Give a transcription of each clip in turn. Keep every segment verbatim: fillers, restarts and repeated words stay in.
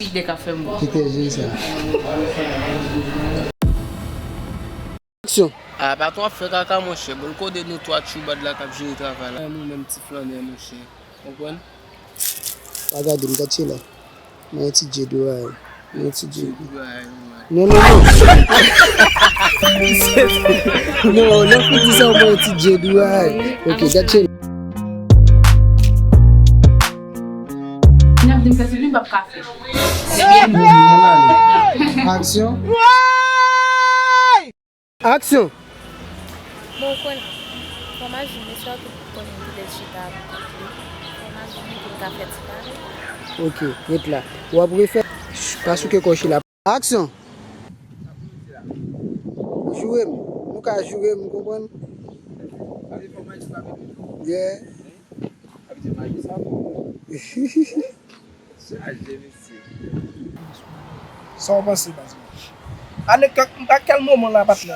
Li ka fè m bon. Kite je sa. Aksyon. A, patwon ap fè kaka, monchè. Bon, l kode nou twa tchoubad la k ap jere travay la. Ou menm ti flannè, monchè. Konprann? Pa gade m, gad chela. Mwen yon ti dje dway. Mwen yon ti dje. Non, non, non. Non, lè w fin di sa, mwen yon ti dje dway. Ok, gad chela. N ap di m fè sou li, m p ap ka fè. Aksyon. Aksyon. Bon, ou konnen, fò m al jwenn mesye a ki konnen kilès chita avèk li. Fò m al jwenn li pou n ka fè ti pale. Ok, ret la. W ap refè. Ch-, pa souke kò w chila. Aksyon! Joure m. Nou ka joure m, ou konprann? Yeah. Chaje, mesye. Sa w panse, baz mwen? Ane, a kèl moman la, patnè?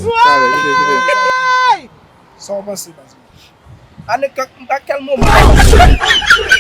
Talè, kite, kite. Sa w panse, baz mwen? Ane, a kèl moman la, patnè?